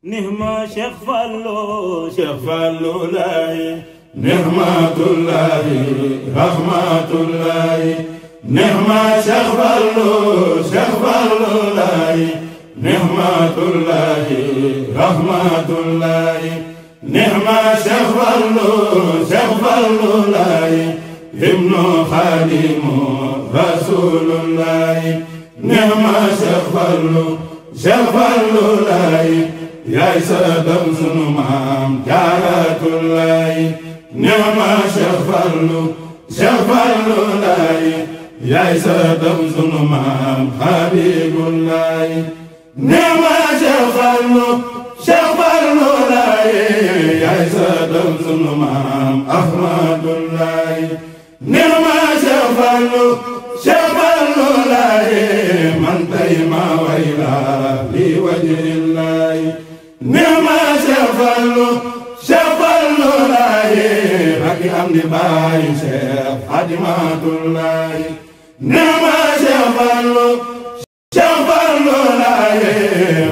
نهما شيخ فالو لاي نعمة الله رحمة الله نهما شيخ فالو لاي نعمة الله رحمة الله نهما شيخ فالو لاي ابن خادم رسول الله نعمة شيخ فالو لاي يا سادم سنو مام جارة الله نعمة شيخ فالو لاي يا سادم سنو مام حبيب الله نعمة شيخ فالو لاي يا سادم سنو مام أحمد الله نعمة شيخ فالو لاي من تيما ويلا لوجه الله نعمة شيخ فالو لاي ركي أمن باي شيخ خادمات الله نعمة شيخ فالو لاي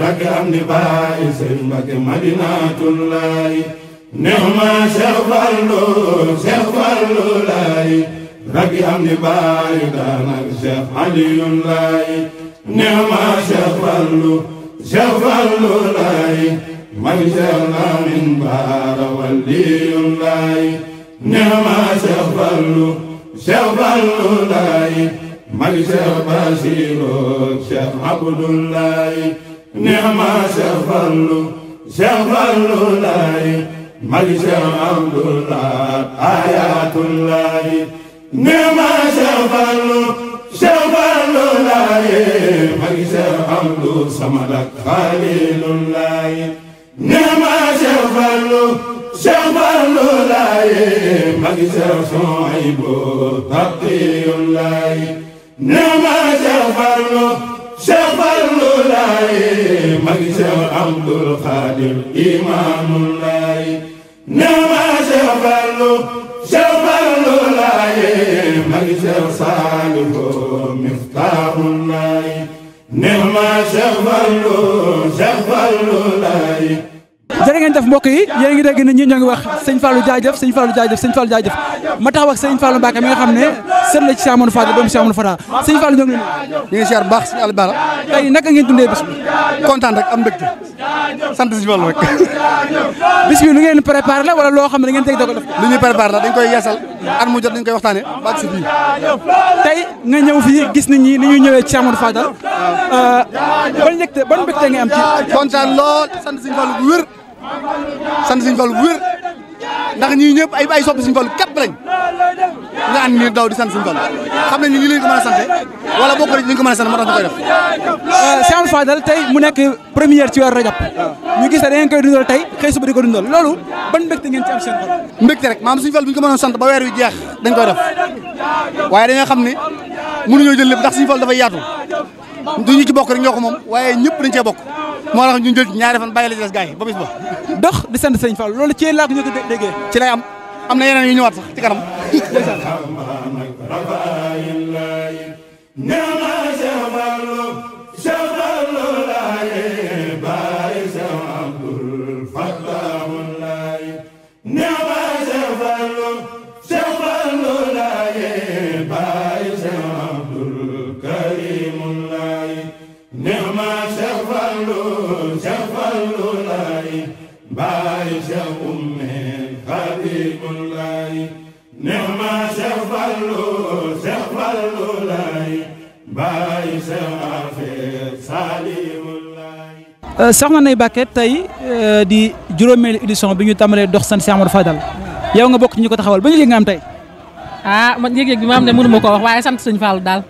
ركي أمن باي شيخ مدينة الله نعمة شيخ فالو لاي ركي أمن باي دانا شيخ علي الله نعمة شيخ فالو لاي مجزرنا من بار ولي الله نعمة شيخ فالو لاي مجزر بشير شيخ عبد الله نعمة شيخ فالو لاي مجزر عبد الله آيات الله نعمة شيخ فالو لاي مجزر عبد صمد خليل الله نعمة شيخ فالو لاي مجزر شعيب تقي الله نعمة شيخ فالو لاي مجزر عبد القادر إمام الله نعمة شيخ فالو لاي مجزر صالح مفتاح الله نعمة شيخ فالو لاي jërë ngeen def mbokk yi yéen ngi dégg nit ñi ñoo ngi wax sëñ Fallou jaajëf sëñ Fallou jaajëf sëñ Fallou jaajëf ma taxaw ak sëñ Fallou Mbacke mi nga xam ne sër la ci Cheikh Amadou Fadal doomu Cheikh Amadou Fadal sëñ Fallou ñoo ngi leen ñu ngi siyaar bu baax suñu àll tey naka ngeen dundee bis bi kontaan rek am mbégte sant si Fallou rek bis bi lu ngeen préparé la wala loo xam ne da ngeen teg doog a def lu ñuy préparé la dañ koy yeesal at mu jot dañ koy waxtaane ba si fii tey nga ñëw fii gis nit ñi ni ñuy ñëwee ci Cheikh Amadou Fadal ban mbégte nga am ci kontaan lool sant si Fallou bu wér sant Sëñ Fallu bu wér ndax ñii ñëpp ay soppi Sëñ Fallu képp lañ nga ànd ni daw di sant Sëñ Fallu xam nañ ni lii lañ ko mën a sante wala bokk nañ ko mën a sant moo tax ñu koy def Cheikh Amadou Fadal tey mu nekk première ci weeru Rajab ñu gis ne da ngeen koy dundal tey xëy suba di ko dundal loolu ban mbégte ngeen ci am seen xol mbégte rek maam Sëñ Fallu bu ñu ko mënoon sant ba weer wi jeex dañ koy def waaye dañoo xam ni mënuñoo jël lépp ndax Sëñ Fallu dafay yaatu du ñu ci bokk rek ñoo ko moom waaye ñëpp dañ cee bokk moo tax ñu jël ci ñaari fan bàyyi la ci des gars yi ba bis ba dox di sant Sëñ Fallu loolu ci laa ko ñu ko déggee ci lay am na yeneen yu ñëwaat sax ci kanam soxna Nay Mbacke tey di juróomeelu édition bi ñu tàmbalee dox sant Cheikh Amadou Fadal yow nga bokk ci ñu ko taxawal ba ñu yëg nga am tey man yëg-yëg bi ma am ne mënu ma ko wax waaye sant sëñ Fallou daal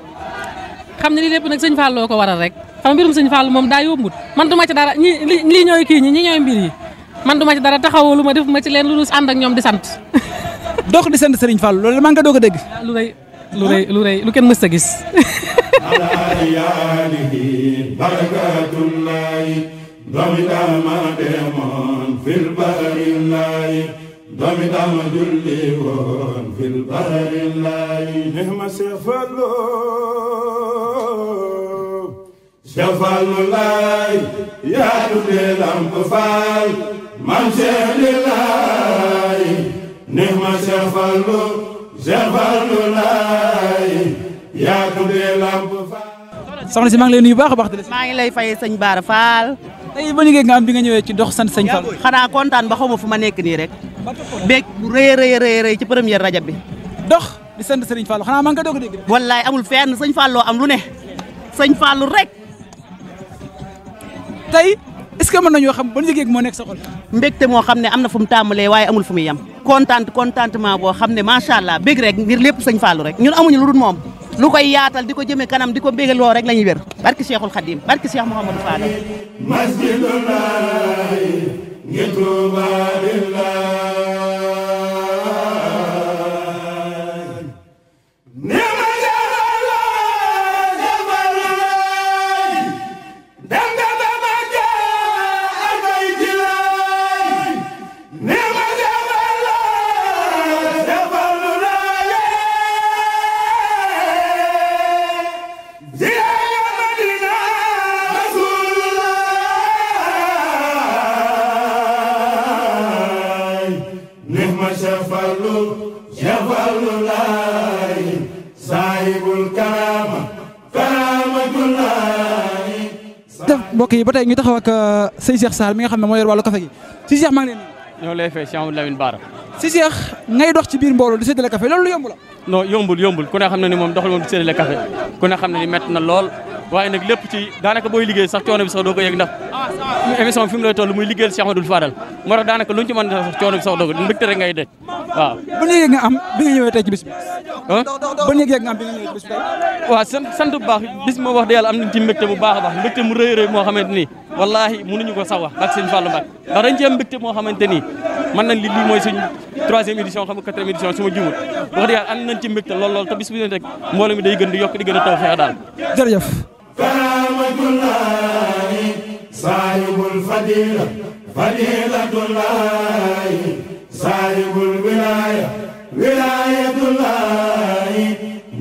xam ne lii lépp nag sëñ Fallou ko waral rek xam mbirum sëñ Fallou moom daa yombut man du ma ci dara lii ñooy kii ñi ñooy mbir yi man du ma ci dara taxawalu ma def ma ci leen lu dul ànd ak ñoom di sant dox di sant Serigne Fallou loolu maa nga doog a dégg lu rëy lu kenn mës a gis doomi daama demoon fil bahrillahi doomi daama julli woon fil bahrillahi nehma Cheikh Fallou laay yaa tuddee Lamp Fall man Cheikh Lilaay neex ma Cheikh Fallu laay yaa tuddee Lamp Fall. soxna si maa ngi lay nuyu baax a baax. maa ngi lay fay sëñ Bara Fall. tey ba liggéey nga am bi nga ñëwee ci dox sant sëñ Fall. xanaa kontaan ba xaw ma fu ma nekk nii rek. beeg rëy ci première rajab bi. dox di sant sëriñ Fall xanaa maa ngi koy doog a dégg. wallaay amul fenn sëñ Falloo am lu ne sëñ Fallu rek. tey est-ce que mën nañoo xam ban yëg-yëg moo nekk sa xol. mbégte moo xam ne am na fu mu tàmbalee waaye amul fu mu yem. contentement boo xam ne macha allah bég rek ngir lépp sëñ Fallu rek ñun amuñu lu dul moom. lu koy yaatal di ko jëme kanam di ko bégaloo rek la ñuy wér. barki Cheikhul Khadim barki Cheikh Mouhamadou Fadal. mbokk yi ba tey ñu taxaw ak sëñ Cheikh Sarr mi nga xam ne moo yor wàllu café gi si Cheikh maa ngi leen ñoo lay fay Cheikh Amadou Lamine Bara si Cheikh ngay dox ci biir mbooloo di séddale café loolu lu yomb la non yombul ku ne xam ne ni moom doxal moom di séddale café ku ne xam ne ni métti na lool waaye nag lépp ci daanaka booy liggéey sax coono bi sax doo ko yëg ndax émission bi fi mu lay toll muy liggéeyal Cheikh Amadou Fadal moo tax daanaka luñ ci mën a sax coono bi sax doo ko mbégte rek ngay dej waaw ban yëg nga am bi nga ñëwee tey ci bis bi ban yëg nga am bi nga ñëwee ci bis bi waaw sant bu baax bis moo wax dëgg yàlla am nañ ci mbégte bu baax a baax mbégte mu rëy moo xamante ni wallaahi mënuñu ko sax wax ak sëñ Fallou Mbacké ndax dañ ci am mbégte moo xamante ni mën nañ lii mooy suñ 3e édition xam nga 4e édition su ma juumul wax dëgg yàlla am nañ ci mbégte lool te bis bu ne rek mbooloo mi day gën di yokk di gën a taw feex daal jërëjëf karamatullahi sahibul fadila fadilatullahi sahibul wilaya wilayatullahi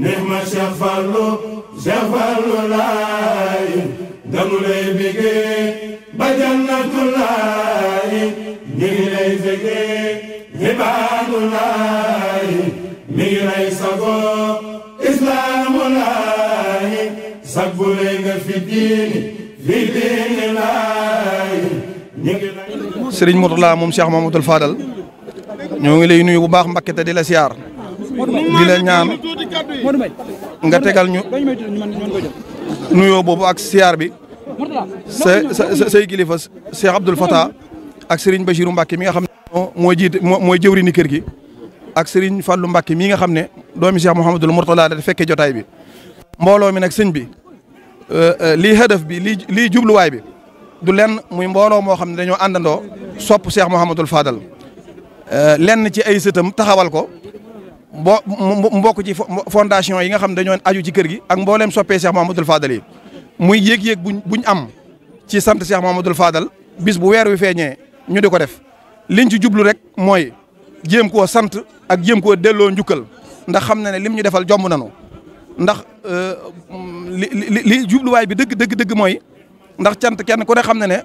nihma Cheikh Fallu laay danu lay bégee ba jannatullahi ñu ngi lay bégee ibaadullahi mi ngi lay sago islaamulahi sagbule nga fi diini laay ñu ngi lay Serigne Mourtala moom Cheikh Mamadou Fadal ñoo ngi lay nuyu bu baax Mbacké te di la siyaar di la ñaan nga tegal ñu nuyoo boobu ak siyaar bi say kilifa Cheikh Abdoul Fatah ak Serigne Bachirou Mbacké mi nga xam ne mooy jëwriñu kër gi ak Serigne Fallou Mbacké mi nga xam ne doomi Cheikh Mouhamadoul Mourtala da fekkee jotaay bi mbooloo mi nag sëñ bi lii hadaf bi lii jubluwaay bi du lenn muy mbooloo moo xam ne dañoo àndandoo sopp Cheikh Mouhamadoul Fadal lenn ci ay sëtam taxawal ko mbokk ci fondation yi nga xam ne dañoo aju ci kër gi ak mbooleem soppee Cheikh Mouhamadoul Fadal yi muy yéeg-yéeg buñ am ci sant Cheikh Mouhamadoul Fadal bis bu weer wi feeñee ñu di ko def liñ ci jublu rek mooy jéem koo sant ak jéem koo delloo njukkal ndax xam na ne lim ñu defal jomb nanu ndax li jubluwaay bi dëgg mooy ndax cant kenn ku ne xam na ne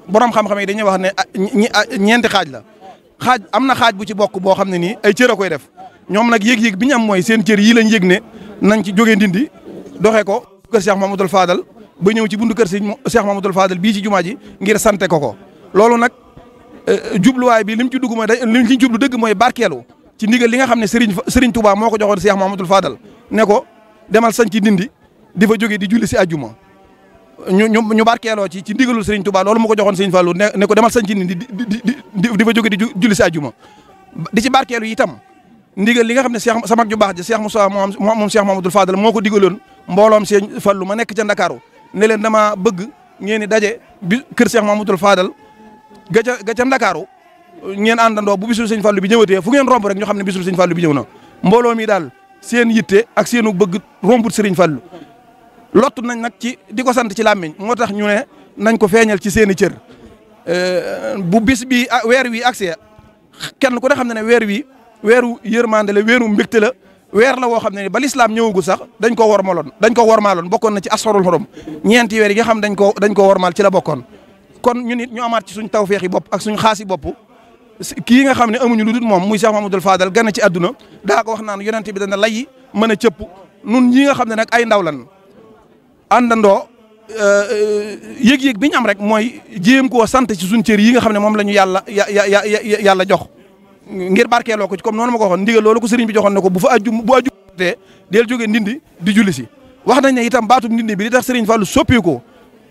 borom xam-xam yi dañuy wax ne ñeenti xaaj la am na xaaj bu ci bokk boo xam ne nii ay cër a koy def ñoom nag yëg-yëg bi ñu am mooy seen cër yi lañ yëg ne nañ ci jógee ndindi doxee ko kër Cheikh Mouhamadoul Fadal ba ñëw ci buntu kër Cheikh Mouhamadoul Fadal bii ci jumaa ji ngir sante ko loolu nag jubluwaay bi lim ci dugg mooy lim ci jublu dëgg mooy barkeelu ci ndigal li nga xam ne Serigne Touba moo ko joxoon Cheikh Mouhamadoul Fadal ne ko demal sañ ci ndindi di fa jógee di julli si àjjuma ñu barkeeloo ci ndigalul Serigne Touba loolu mu ko joxoon Serigne Fallou ne ko demal sañ ci ndindi di fa jógee di julli si àjjuma di ci barkeelu itam ndigal li nga xam ne Cheikh sama mag ju baax ji Cheikh Moussa moom Cheikh Mouhamadoul Fadal moo ko digaloon mbooloom Serigne Fallou ma nekk ca Ndakaaru ne leen dama bëgg ngeen di daje bi kër Cheikh Mouhamadoul Fadal ga ca Ndakaaru ngeen àndandoo bu bisul Serigne Fallou bi ñëwatee fu ngeen romb rek ñu xam ne bisul Serigne Fallou bi ñëw na mbooloo mi daal seen yitte ak seenu bëgg rombut Serigne Fallou lottu nañ nag ci di ko sant ci làmmiñ moo tax ñu ne nañ ko feeñal ci seen i cër bu bis bi weer wi accès kenn ku ne xam ne ne weer wi weeru yërmande la weeru mbégte la weer la woo xam ne ba lislaam ñëwagul sax dañ ko wormaaloon bokkoon na ci asfarul xurum ñeenti weer yi nga xam dañ ko wormaal ci la bokkoon kon ñun it ñu amaat ci suñ tawfeex yi bopp ak suñ xaas yi bopp kii nga xam ne amuñu lu dul moom muy Cheikh Mamadou Fadal gane ci àdduna daa ko wax naan yonente bi dana lay mën a cëpp nun ñi nga xam ne nag ay ndaw lan àndandoo yëg-yëg bi ñu am rek mooy jéem koo sant ci suñ cër yi nga xam ne moom la ñu yàlla jox ngir barkeeloo ko ci comme noonu ma ko waxoon ndigal loolu ko sëriñ bi joxoon ne ko bu aju te del jógee ndindi di julli si wax nañ ne itam baatub ndindi bi li tax sëriñ Fallou soppi ko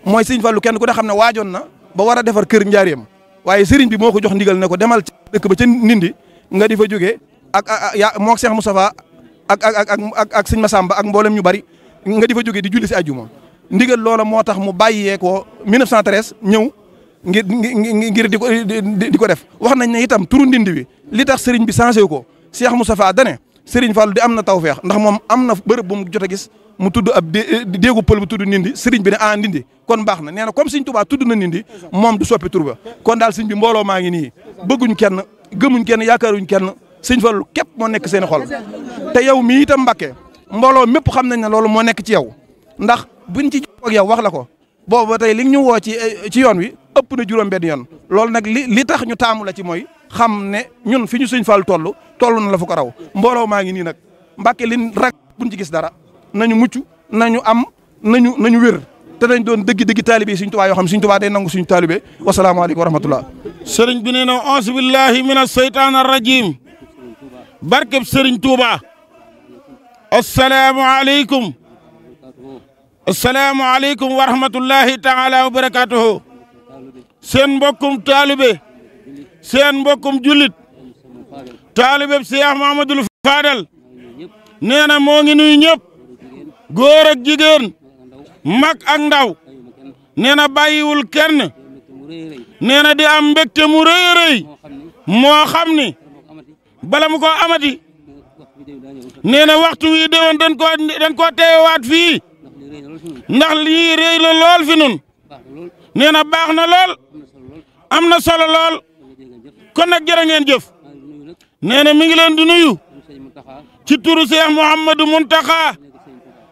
mooy sëriñ Fallou kenn ku ne xam ne waajoon na ba war a defar kër njaareem waaye sëriñ bi moo ko jox ndigal ne ko demal ci dëkk ba ca ndindi nga di fa jógee ak mook Cheikh Moustapha ak sëñ Massamba ak mboolem ñu bari nga di fa jógee di julli si àjjuma ndigal loola moo tax mu bàyyee ko 1913 ñëw ngir di ko def wax nañ ne itam turu ndindi bi li tax sëriñ bi changé ko Cheikh Moustapha dane sëriñ Fallou di am na tawfeex ndax moom am na bërëb bu mu jot a gis mu tudd ab déegu pël bu tudd ndindi sëriñ bi ne ndindi kon baax na nee na comme sëriñ Tuubaa tudd na ndindi moom du soppi tur ba kon daal sëriñ bi mbooloo maa ngi nii bëgguñ kenn gëmuñ kenn yaakaaruñ kenn sëriñ Fallou képp moo nekk seen xol te yow mii itam Mbàkke mbooloo mépp xam nañ ne loolu moo nekk ci yow ndax buñ ci jox ak yow wax la ko boobu ba tey li ñu woo ci yoon wi ëpp na juróom-benn yoon loolu nag li tax ñu taamu la ci mooy xam ne ñun fi ñu sëriñ Fallou toll na la fu ko raw mbooloo maa ngi nii nag Mbàkke liñ rag buñ ci gis dara nañu mucc nañu am nañu wér te nañ doon dëgg taalibe yi Sëriñ Tuubaa yoo xam Sëriñ Tuubaa day nangu suñu taalibe wasalaamaaleykum wa rahmatullah sëriñ bi nee na auzu billahi mina seytaan arrajim barkeb Sëriñ Tuubaa asalaamaaleykum wa rahmatullahi taala wa barakatuhu seen mbokkum taalibe seen mbokkum jullit taalibe Cheikh Mamadou Fadal nee na moo ngi nuyu ñëpp góor ak jigéen mag ak ndaw nee na bàyyiwul kenn nee na di am mbégte mu rëy rëy moo xam ni bala mu ko amati nee na waxtu wi déwoon dañ koo teewaat fii ndax lii rëy la lool fi nun nee na baax na lool am na solo lool kon nag jërë ngeen jëf nee na mi ngi leen di nuyu ci turu Cheikh Mouhamadou Mountakha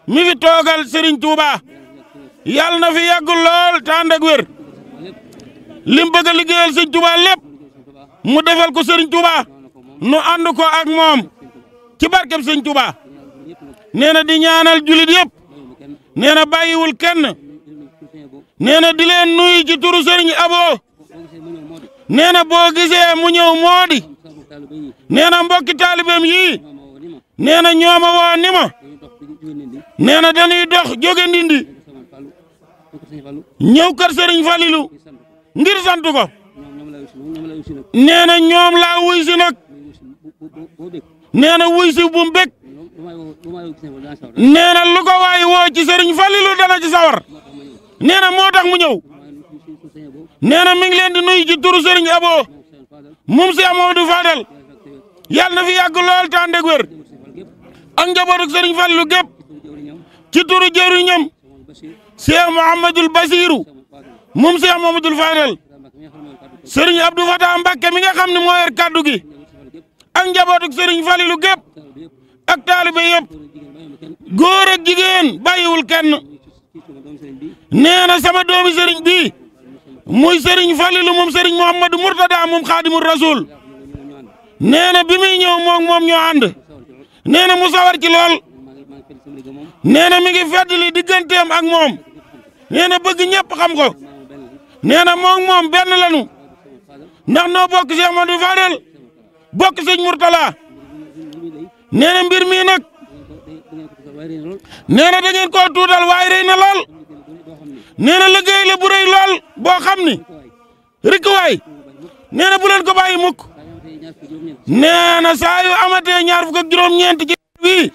mi fi toogal Serigne Touba yàlla na fi yàgg lool te ànd ak wér lim bëgg a liggéeyal Serigne Touba lépp mu defal ko Serigne Touba nu ànd ko ak moom ci barkeb Serigne Touba nee na di ñaanal julit yëpp nee na bàyyiwul kenn nee na di leen nuyu ci turu Serigne Abo nee na boo gisee mu ñëw moo di nee na mbokki taalibeem yii nee na ñooma woo ni ma nee na dañuy dox jóge ndindi ñëw kër Serigne Falilou ngir sant ko nee na ñoom laa wuy si nag nee na wuy si bu mbég nee na lu ko waay woo ci Serigne Falilou dana ci sawar nee na moo tax mu ñëw nee na mi ngi leen di nuyu ci turu Serigne Abo moom Cheikh Mamadou Fadal yàlla na fi yàgg lool te ànd ak wér ak njabootu Serigne Falilou gépp ci turu jëriñam Cheikh Mouhamadoul Bassirou moom Cheikh Mamadou Fadal Serigne Abdou Fatah Mbacké mi nga xam ne moo yor kaddu gi ak njabootu Serigne Falilou gépp ak taalibe yëpp góor ak jigéen bàyyiwul kenn nee na sama doomi Serigne bii muy Serigne Falilou moom Serigne Mouhamadou Mourtada moom Khadimou Rasoul nee na bi muy ñëw moom ñoo ànd nee na mu sawar ci lool nee na mi ngi feddali digganteem ak moom nee na bëgg ñëpp xam ko nee na moom benn lanu ndax noo bokk Cheikh Mamadou Fadal bokk sëñ Mourtala nee na mbir mi nag nee na da ngeen koo tuutal waaye rëy na lool nee na liggéey la bu rëy lool boo xam ni rek waay nee na bu leen ko bàyyi mukk nee na saa yu amatee ñaar fukk ak juróom-ñeent ci bii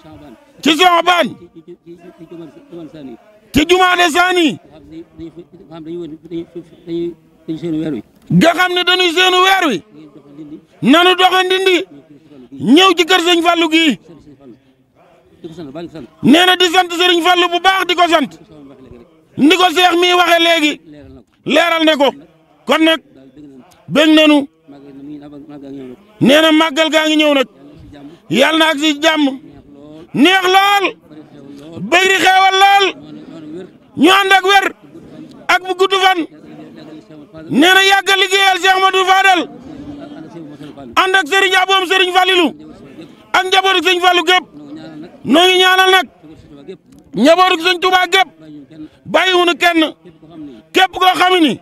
ci Saabaan ci jumaade saani nga xam ne dañuy seenu weer wi nanu doxe ndindi ñëw ci kër sëñ Fallou gii nee na di sant Serigne Fallou bu baax di ko sant ndi ko seex mi waxe léegi leeral ne ko kon nag bëgg nanu nee na màggal gaa ngi ñëw nag yàlla na ak si jàmm neex lool bëri xeewal lool ñu ànd ak wér ak bu gudd fan nee na yàgg a liggéeyal Cheikh Amadou Fadal ànd ak Serigne Aboom Serigne Fallilou ak njabootu Serigne Fallou gépp noo ngi ñaanal nag njabootu Serigne Touba gépp bàyyiwunu kenn képp koo xam ni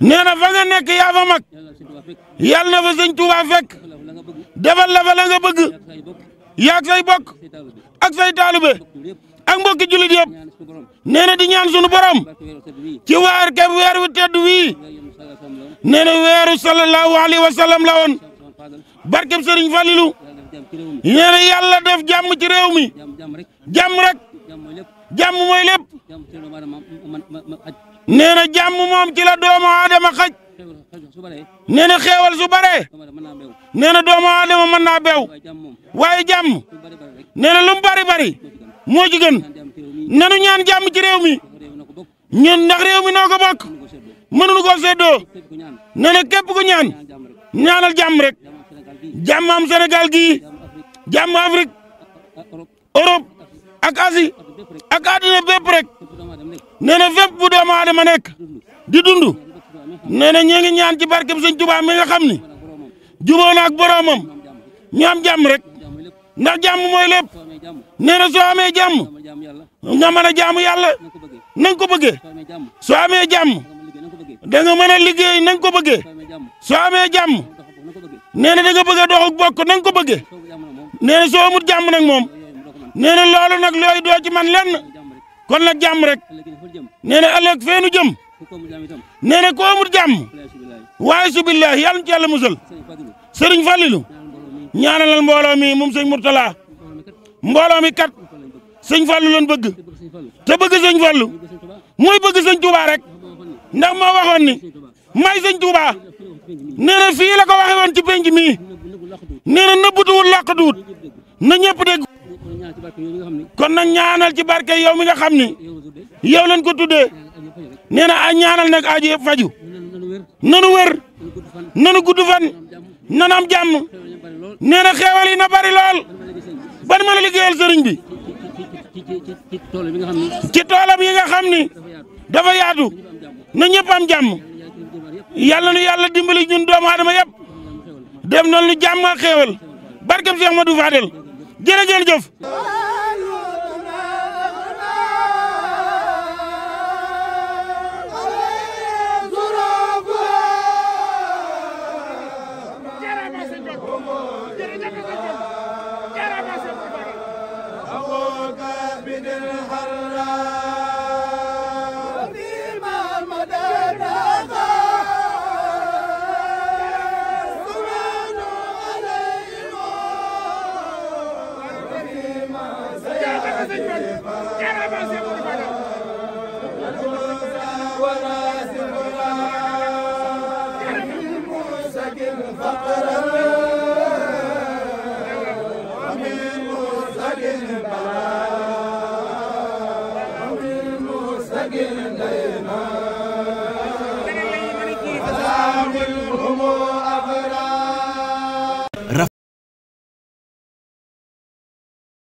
nee na fa nga nekk yaa fa mag yàlla na fa Serigne Touba fekk defal la fa la nga bëgg yaag say bokk ak say taalibe ak mbokki jullit yëpp nee na di ñaan sunu borom ci weer wu tedd wii nee na weeru sallallahu alayhi wa sallam la woon barkeb Serigne Fallilou nee na yàlla def jàmm ci réew mi jàmm rek jàmm mooy lépp nee na jàmm moom ci la doomu aadama xaj nee na xeewal su bare nee na doomu aadama mën naa beew waaye jàmm nee na lu mu bari moo ci gën nanu ñaan jàmm ci réew mi ñun ndax réew mi noo ko bokk mënuñu koo séddoo nee na képp ku ñaan ñaanal jàmm rek jàmm am Sénégal gii jàmm Afrique Europe ak Asie ak àddina bépp rek nee na fépp bu doomu aadama nekk di dund nee na ñu ngi ñaan ci barkeb Sëñ Tuubaa mi nga xam ni jubóo na ak boroomam ñu am jàmm rek ndax jàmm mooy lépp nee na soo amee jàmm nga mën a jaamu yàlla na nga ko bëggee soo amee jàmm da nga mën a liggéey na nga ko bëggee soo amee jàmm nee na da nga bëgg a dox ak bokk na nga ko bëggee nee na soo amut jàmm nag moom nee na loolu nag looy doo ci man lenn kon nag jàmm rek nee na ëllëg feenu jëm nee na ko amut jàmm waaye su billahi yàlla na ci yàlla musal Serigne Fallilou ñaanalal mbooloo mi moom sëñ Mourtala mbooloo mi kat sëñ Fallou lañ bëgg te bëgg sëñ Fallou mooy bëgg sëñ Touba rek ndax moo waxoon ni may sëñ Touba nee na fii la ko waxe woon ci penc mii nee na nëbbutuwul làqatuwut na ñëpp dégg kon nag ñaanal ci barke yow mi nga xam ni yow lañ ko tuddee nee na a ñaanal nag aajo yëpp faju nanu wér nanu gudd fan nanu am jàmm nee na xeewal yi na bari lool ban mën a liggéeyal sëriñ bi ci toolam yi nga xam ni dafa yaatu na ñëpp am jàmm yàlla nu yàlla dimbali ñun doomu aadama yëpp dem noonu lu jàmm ak xeewal barkeb Cheikh Amadou Fadel jërëjëf فقرا